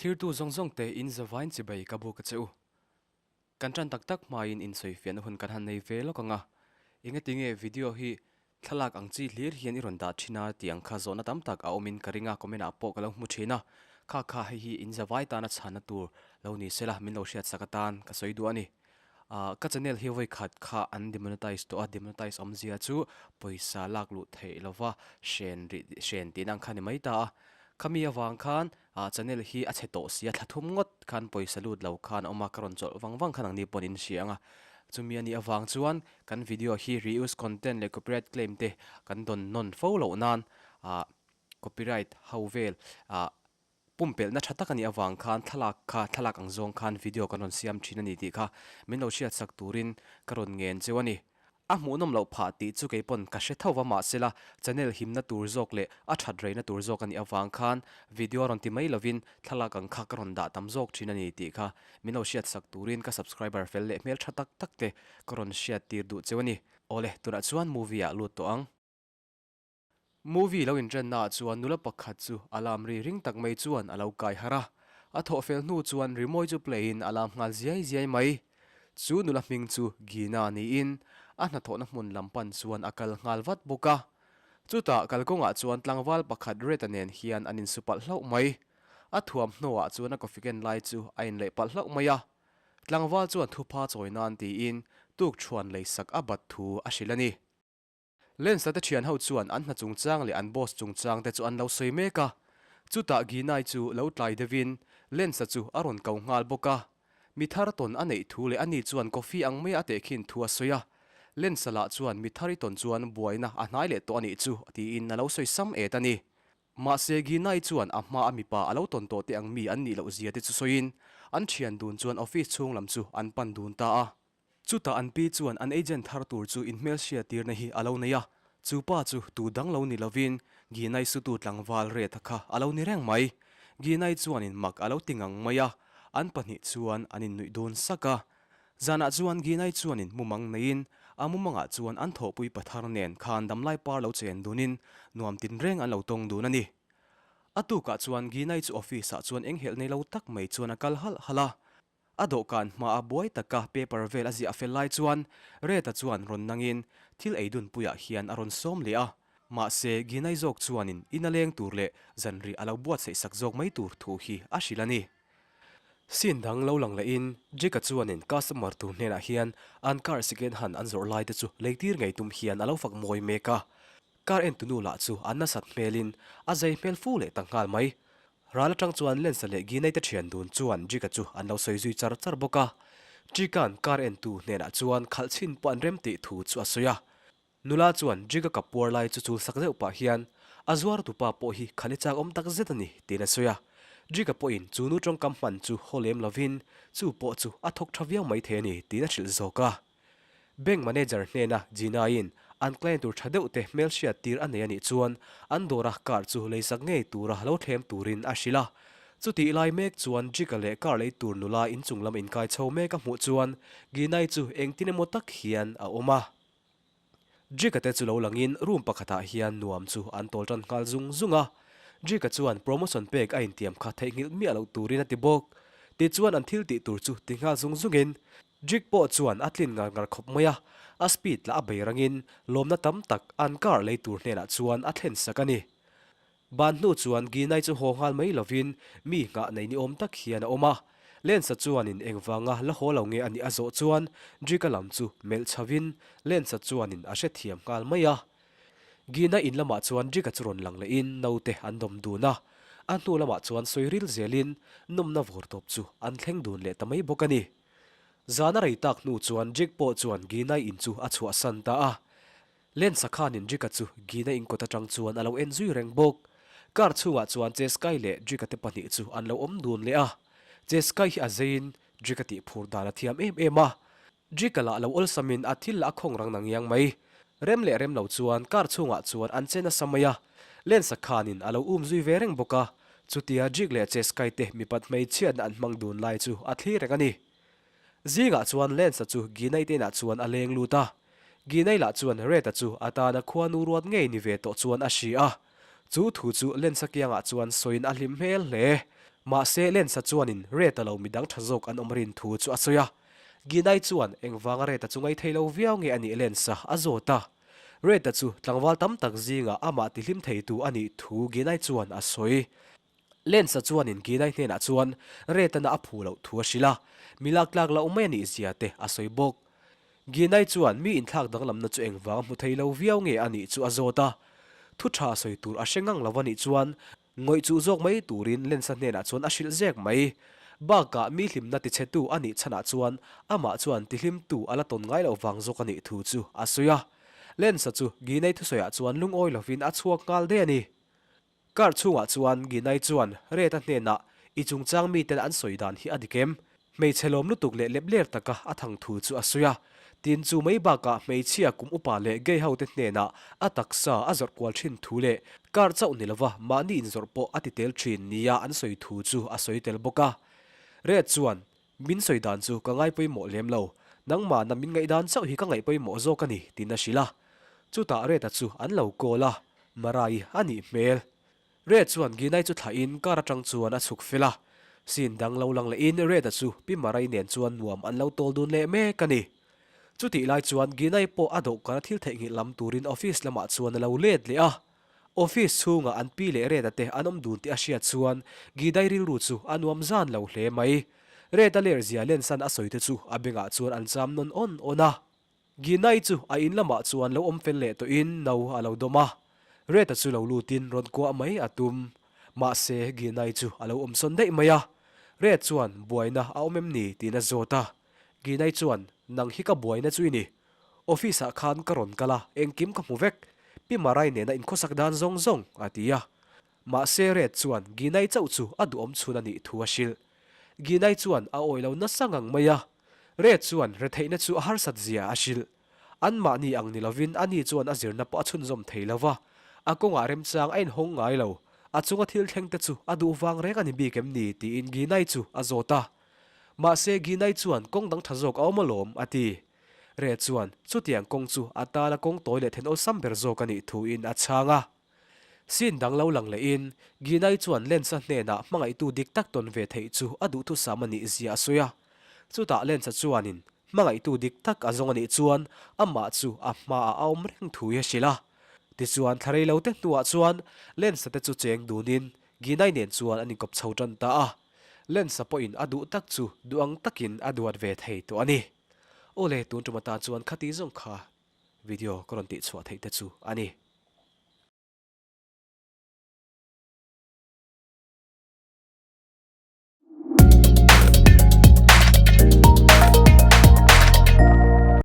Thlirtu zawng zawng te in zavain chibai ka buk a che u. Kan tan tak tak hmain insawifiahna hun kan han nei ve lawk ang a. Engatinge video hi thlalak ang chi hlir hian i rawn dah thin a tih ang kha zawhna tam tak a awmin ka ring a, comment ah pawh ka lo hmu thin a. Kha kha hei hi in zavai tana chhanna tur lo ni sela min lo hriatsak atan ka sawi duh a ni. Ah ka channel hi vawi khat kha an demonetize tawh a, demonetize awmzia chu pawisa lak luh theih lova hren rih hren tihna ang kha ni mai ta a. Khami avang khan ah channel hi a chhe tawh si a, thla thum ngawt khan pawisa lut lo khan a awm a, ka rawn chawlh vang vang khan ang ni pawhin in hria ang a. Chumi a nih avang chuan kan video hi reuse content leh copyright claim te kan dawn nawn fo loh nan ah copyright ho vel ah Pumpelhna tha tak a nih avang khan thlalak kha thlalak ang zawng khan video kan rawn siam thin a ni tih kha min lo hriatsak turin ka rawn ngen cheu a ni. A hmuhnawm loh phah tih chu kei pawn ka hre tho va mahsela channel himna tur zawk leh a that reina tur zawk a nih avang khan video rawn ti mai lovin thlalak ang kha ka rawn dah tam zawk thin a ni tih kha min lo hriatsak turin ka subscriber fel leh hmel tha tak tak te ka rawn hriattir duh cheu a ni. Awle, tunah chuan movie ah lut tawh ang. Movie lo inrennaah chuan nula pakhat chu alarm ri ring tak mai chuan a lo kai harh a. A thawh fel hnu chuan rimawi chu play in alarm nghal ziai ziai mai. Chu nula hming chu Gina niin a hnathawhna hmun lam pan chuan a kal nghal vat bawk a. Chutah kalkawngah chuan tlangval pakhat Reta nen hian an insu palh hlauh mai. A thuamhnaw ah chuan a coffee ken lai chu a inleih palh hlauh mai a. Tlangval chuan thupha chawi nan tiin tukṭhuan leisak a bat thu a hrilh a ni. Lensa te thian ho chuan an hna chungchang leh an boss chungchang te chu an lo sawi mek a. Chutah Ginai chu lo tlai deuhin Lensa chu a rawn ko nghal bawk a. Mi thar tawn a neih thu leh ani chuan coffee ang mai a tehkhin thu a sawi a. Lensa lah chuan mi thar i tawn chuan buaina a hnai leh tawh a nih chu tiin a lo sawi sam et a ni. Mahse Ginai chuan a hma a mipa a lo tawn tawh te ang mi an nih loh zia te chu sawiin an thian dun chuan office chhung lam chu an pan dun ta a. Chutah an pi chuan an agent thar tur chu inhmelhriat tirna hi a lo nei a, chu pa chu tu dang lo ni lovin Ginai sutu tlangval Retha kha a lo ni reng mai. Ginai chuanin mak a lo ti ngang mai a, an pahnih chuan an innuih dun sak a. Zanah chuan Ginai chuanin mumang neiin a mumangah chuan an thawhpui pathar nen khan damlai par lo chen dunin nuam tinreng an lo tawng dun a ni. A tukah chuan Ginai chu office ah chuan enghelh nei lo tak mai chuan a kal halh halh a. A dawhkan hmaa buai taka paper vel a ziah fel lai chuan Reta chuan rawn nangin thil ei dunpuiah hian a rawn sawm leh a. Mahse, Ginai zawk chuanin in a leng tur leh zanrih a lo buatsaih sak zawk mai tur thu hi a hrilh a ni. Scene dang lo lang lehin Jake-a chuanin customer tur hnenah hian an car second hand an zawrh lai te chu leitir ngei tum hian a lo fak mawi mek a. Car entunu lah chu a nasat hmelin a zei hmel fu leh ta nghal mai. Ral atang chuan Lensa leh Ginei te thian dun chuan Jika chu an lo sawi zui char char bawk a. Jika'n car entu hnenah chuan khalh chhin pawh an rem tih thu chu a sawi a. Nula chuan Jika kap puar lai chu chul sak deuh pah hian a zuar tupa pawh hi khalh i chak awm tak zet a ni tiin a sawi a. Jika pawhin chu nu tawngkam hman chu haw lem lovin chu pawh chu a thawk tha viau mai thei a ni tiin a hrilh zawk a. Bank manager hnena Gina-in an client tur tha deuh te hmelhriat tir a nei a nih chuan an dawra car chu leisak ngei tura lo thlem turin a hrilh a. Chutih lai mek chuan Jika leh car lei tur nula inchung lam inkai chho mek a hmuh chuan Gina-i chu engtin emaw tak hian a awm a. Jika te chu lo langin room pakhatah hian nuam chu an tawl tan nghal zung zung a. Jika chuan promotion pek a intiam kha theihnghilh miah loh turin a ti bawk. Tichuan an thil tih tur chu ti nghal zung zungin Jig pawh chuan a tlin ngar ngar khawp mai a, a speed lah a bei rangin lawmna tam tak an car lei tur hnenah chuan a thlen sak a ni. Ban hnu chuan Ginai chu haw nghal mai lovin mi nghah nei ni awm tak hian a awm a. Lensa chuanin engvanga la haw lo nge a nih a zawh chuan Jig-a lam chu melh chhovin Lensa chuanin a hrethiam nghal mai a. Gina in lamah chuan Jig-a chu rawn lang lehin naute an dawm dun a, a hnu lamah chuan sawi ril zelin nawmna vawr tawp chu an thleng dun leh ta mai bawk a ni. Zan a rei tak hnu chuan Jig pawh chuan Gina in chu a chhuahsan ta a. Lensa khanin Jig-a chu Gina in kawt atang chuan a lo en zui reng bawk. Car chhungah chuan Cheskai leh Jig-a te pahnih chu an lo awm dun leh a. Cheskai hi a zeiin Jig-a tih phur dan a thiam em em a. Jig-a lah lo awlsamin a thil lah a khawng rang nangiang mai. Rem leh rem lo chuan car chhungah chuan an che nasa mai a. Lensa khanin a lo um zui ve reng bawk a. Chutia Jig leh Cheskai te mipat hmeichhiatna an hmang dun lai chu a thlir reng a ni. Zingah chuan Lensa chu Ginai te inah chuan a leng lut a. Ginai lah chuan Reta chu a tana khuanu ruat ngei ni ve tawh chuan a hria a. Chu thu chu Lensa kiangah chuan sawiin a hlim hmel hle. Mahse, Lensa chuanin Red-a lo midang tha zawk an awm rin thu chu a sawi a. Ginai chuan engvanga Red-a chu ngaithei lo viau nge a nih Lensa a zawt a. Red-a chu tlangval tam tak zingah amah tihlim theitu a nih thu Ginai chuan a sawi. Lensa chuanin Ginai hnenah chuan Red-a na a phu loh thu a hrilh a, mi lak tlak loh mai a nih zia te a sawi bawk. Ginai chuan mi inthlak danglamna chu engvang a hmu thei lo viau nge a nih chu a zawt a. Thu tha sawi tur a hre ngang lo a nih chuan ngawih chuh zawk mai turin Lensa hnenah chuan a hrilh zek mai. Bakah mi hlimna tichhetu a nih chhanah chuan amah chuan tihlimtu a la tawn ngai loh vang zawk a nih thu chu a sawi a. Lensa chu Ginai thusawiah chuan lungawi lovin a chhuak nghal daih a ni. Car chhungah chuan Ginai chuan Red-a hnenah, I chungchang miten an sawi dan hi a dik em? Hmeichhe lawm lutuk leh lep ler taka a thang thu chu a sawi a. Tin, chu mai bakah hmeichhia kum upa leh gay hote hnenah a taksa a zawrh kual thin thu leh car chauh ni lova mahni inzawrh pawh a ti tel thin nia an sawi thu chu a sawi tel bawk a. Red chuan, Min sawi dan chu ka ngai pawimawh lem lo, nangmahna min ngaih dan chauh hi ka ngaih pawimawh zawk a ni, tiin a hrilh a. Chutah Red-a chu an lo call a, Marai a nih hmel. Red chuan Ginai chu thlahin car atang chuan a chhuk fel a. Scene dang lo lang lehin Red-a chu Pi Marai nen chuan nuam an lo tawl dun leh mek a ni. Chutih lai chuan Ginai pawh a dawhkan a thil theihnghilh lam turin office lamah chuan a lo let leh a. Office chhungah an pi leh Red-a te an awm dun tih a hriat chuan Gidai rilru chu a nuam zan lo hle mai. Red-a ler zia lensan a sawi te chu a bengah chuan an cham nawn awn awn a. Ginai chu a in lamah chuan lo awm fel leh tawhin no a lo dawm a. Red-a chu lo lutin rawn kuah mai a tum. Mahse Ginai chu a lo awm sawn daih mai a. Red chuan buaina a awm em ni tiin a zawt a. Ginai chuan nang hi ka buaina chu i ni. Office ah khan ka rawn kal a, engkim ka hmu vek. Pi Marai nena inkhawsak dan zawng zawng, a ti a. Mahse Red chuan Ginai chauh chu a duhawm chhun a nih thu a hrilh. Ginai chuan a awih lo nasa ngang mai a. Red chuan retheihna chu a harsat zia a hrilh. Anmahni ang ni lovin ani chuan a zirna pawh a chhunzawm thei lo va, a kawngah remchang a inhawng ngai lo. A chunga thil thleng te chu a duh vang reng a ni bik em ni tiin Ginai chu a zawt a. Mahse Ginai chuan kawng dang tha zawk a awm alawm, a ti. Red chuan chutiang kawng chu a tana kawng tawi leh then awlsam ber zawk a nih thuin a chhang a. Scene dang lo lang lehin, Ginai chuan Lens-a hnenah hmangaihtu dik tak tawn ve theih chu a duhthusam a nih zia a sawi a. Chutah Lens-a chuanin hmangaihtu dik tak a zawng a nih chuan amah chu a hmaah a awm reng thu hi a hrilh a. Tichuan thla rei lo te hnuah chuan Lens-a te chu cheng dunin Ginai nen chuan an inkawp chho tan ta a. Lens-a pawhin a duh tak chu duh ang takin a duat ve thei tawh a ni. Awle, tun tum atan chuan khati zawng kha video ka rawn tihchhuah theih te chu a ni.